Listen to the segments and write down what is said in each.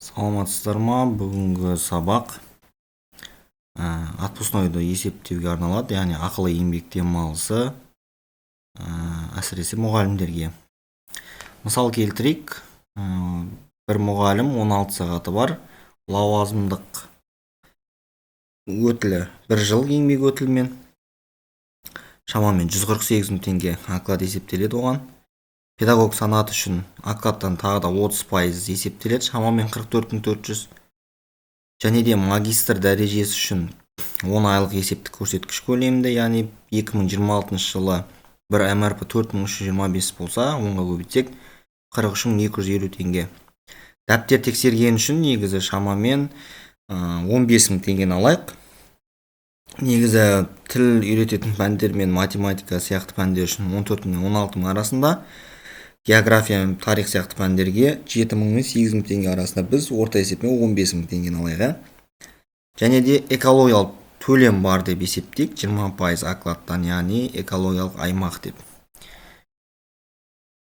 Саламатсыздар ма? Бүгінгі сабақ отпускнойды есептеуге арналады, яғни ақылы еңбек демалысы, әсіресе мұғалімдерге. Мысал келтірейік. Бір мұғалім 16 сағаты бар, лауазымдық өтілі 1 жыл, еңбек өтілімен шамамен 148 мың теңге оклад есептеледі оған. Педагог санаты үшін окладтан тағы да 30% есептеледі, шамамен 44 400. Және де магистр дәрежесі үшін 10 айлық есептік көрсеткіш көлемінде, яғни 2026 жылы бір МРП 4325 болса, 10-ға көбейтсек, 43 250 теңге. Дәптер тексерген үшін негізі шамамен 15 мың теңгені алайық. Негізі тіл үйрететін пәндер мен математика сияқты пәндер үшін 14 мың, 16 мың арасында, география мен тарих сияқты пәндерге 7 мың мен 8 мың теңге арасында. Біз орта есеппен 15 мың теңгені алайық, иә. Және де экологиялық төлем бар деп есептейік, 20% окладтан, яғни экологиялық аймақ деп.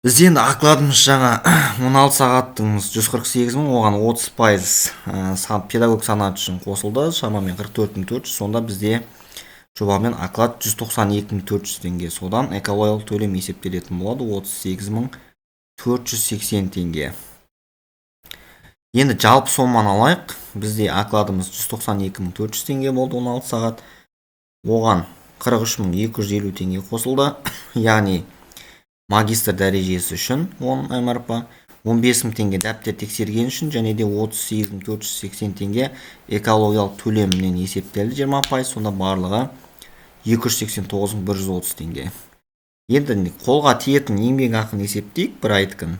Бізде енді окладымыз жаңа 16 сағаттыңыз 148 мың, оған 30% педагог санаты үшін қосылды, шамамен 44 400. Сонда бізде жобамен оклад 192 400 теңге. Содан экологиялық төлем есептелетін болады 38 480 теңге. Енді жалпы соманы алайық. Бізде окладымыз 192 400 теңге болды 16 сағат, оған 43 250 теңге қосылды, яғни магистр дәрежесі үшін 10 МРП, 15 мың теңге дәптер тексерген үшін және де 38 480 теңге экологиялық төлемнен есептелді 20%. Сонда барлығы 289 130 теңге. Енді қолға тиетін еңбек ақыны есептейік бір айдікін.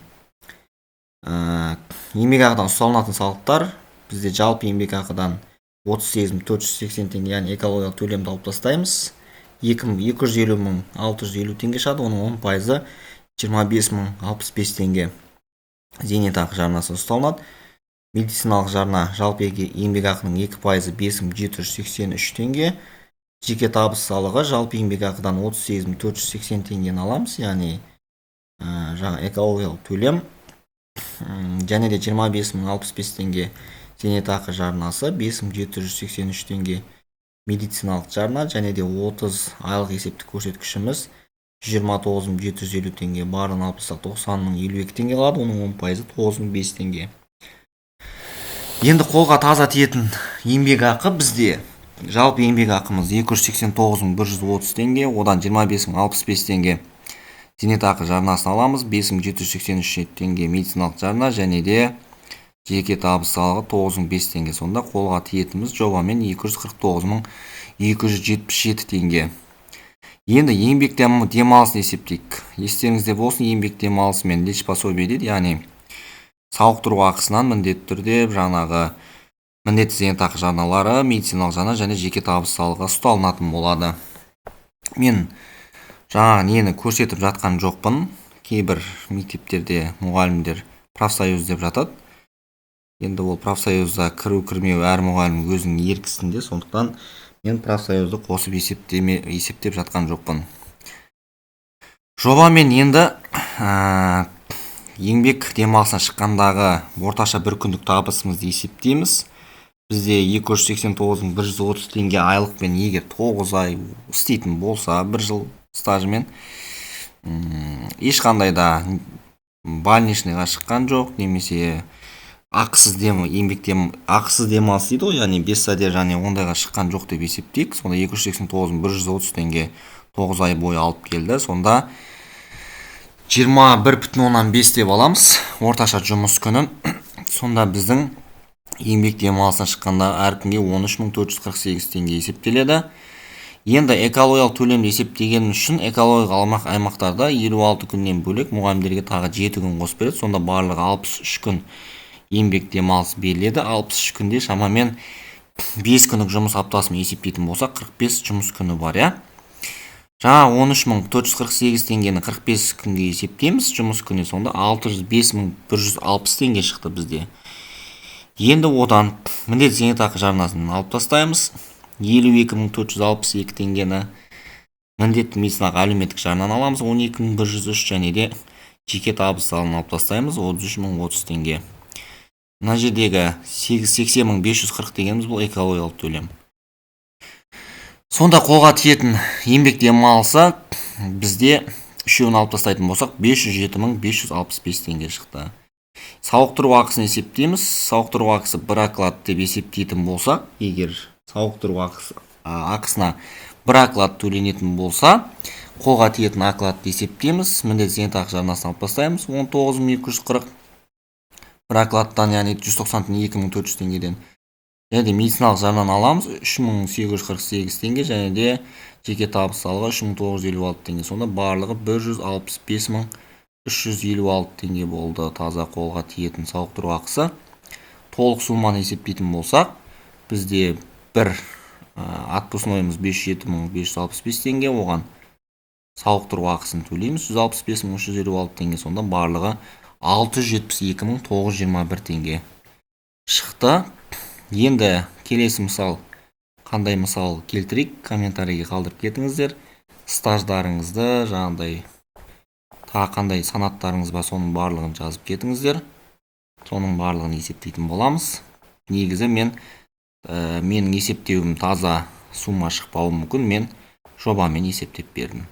Еңбекақыдан ұсталынатын салықтар: бізде жалпы еңбекақыдан 38 480 теңге, яғни экологиялық төлемді алып тастаймыз, 250 650 теңге шығады. Оның 10%-ы 25 065 теңге зейнетақы жарнасы ұсталынады. Медициналық жарна жалпы еңбекақының 2%-ы 5783 теңге. Жеке табыс салығы жалпы еңбекақыдан 38 480 теңгені аламыз, яғни жаңа экологиялық төлем және де 25 065 теңге зейнетақы жарнасы, 5783 теңге медициналық жарна және де 30 айлық есептік көрсеткішіміз 129 750 теңге. Барлығын алып тастасақ, 90 052 теңге қалады, оның 10%-ы 9005 теңге. Енді қолға таза тиетін еңбекақы: бізде жалпы еңбекақымыз 289 130 теңге, одан 25 065 теңге зейнетақы жарнасын аламыз, 5783 теңге медициналық жарна және де жеке табыс салығы 9005 теңге. Сонда қолға тиетініміз жобамен 249 277 теңге. Енді еңбек демалысын есептейік. Естеріңізде болсын, еңбек демалысы мен лечпособие дейді, яғни сауықтыру ақысынан міндетті түрде жаңағы міндетті зейнетақы жарналары, медициналық жарна және жеке табыс салығы ұсталынатын болады. Мен жаңағы нені көрсетіп жатқан жоқпын. Кейбір мектептерде мұғалімдер профсоюз деп жатады. Енді ол профсоюзға кіру кірмеу әр мұғалім өзінің ерік ісінде, сондықтан мен профсоюзды қосып есептеп жатқан жоқпын жобамен. Енді еңбек демалысына шыққандағы орташа бір күндік табысымызды есептейміз. Бізде 289 130 теңге айлықпен егер 9 ай істейтін болса, бір жыл стажымен, ешқандай да больничныйға шыққан жоқ немесе ақысыз дем еңбек дем ақысыз демалыс дейді ғой, яғни без содержания, ондайға шыққан жоқ деп есептейік. Сонда 289 130 теңге 9 ай бойы алып келді. Сонда 21,5 деп аламыз орташа жұмыс күнін. Сонда біздің еңбек демалысына шыққанда әр күнге 13 448 теңге есептеледі. Енді экологиялық төлемді есептеген үшін экологиялық аймақтарда 56 күннен бөлек мұғалімдерге тағы 7 күн қосып береді. Сонда барлығы 63 күн еңбек демалысы беріледі. 63 күнде шамамен 5 күндік жұмыс аптасымен есептейтін болсақ, 45 жұмыс күні бар, иә. Жаңа 13 448 теңгені 45 күнге есептейміз жұмыс күні, сонда 605 160 теңге шықты бізде. Енді одан міндетті зейнетақы жарнасын алып тастаймыз 52 462 теңгені, міндетті медициналық әлеуметтік жарнаны аламыз 12 103 және де жеке табыс салығын алып тастаймыз 33 030 теңге. Мына жердегі 80 540 дегеніміз, бұл экологиялық төлем. Сонда қолға тиетін еңбек демалысы бізде, үшеуін алып тастайтын болсақ, 507 565 теңге шықты. Сауықтыру ақысын есептейміз. Сауықтыру ақысы бір оклад деп есептейтін болсақ, егер сауықтыру ақысына бір оклад төленетін болса, қолға тиетін окладты есептейміз. Міндетті зейнетақы жарнасын алып тастаймыз, 19 240 бір окладтан, яғни 190,2 400 теңгеден. Және де медициналық жарнаны аламыз, 3848 теңге, және де жеке табыс салығы 3956 теңге. Сонда барлығы 165 356 теңге болды таза қолға тиетін сауықтыру ақысы. Толық сумманы есептейтін болсақ, бізде бір отпускнойымыз 507 565 теңге, оған сауықтыру ақысын төлейміз, 165 356 теңге. Сонда барлығы 672 921 теңге шықты. Енді келесі мысал. Қандай мысал келтірейік? Комментарийге қалдырып кетіңіздер. Стаждарыңызды, жаңағыдай тағы қандай санаттарыңыз бар, соның барлығын жазып кетіңіздер. Соның барлығын есептейтін боламыз. Негізі менің есептеуім таза сумма шықпауы мүмкін, мен жобамен есептеп бердім.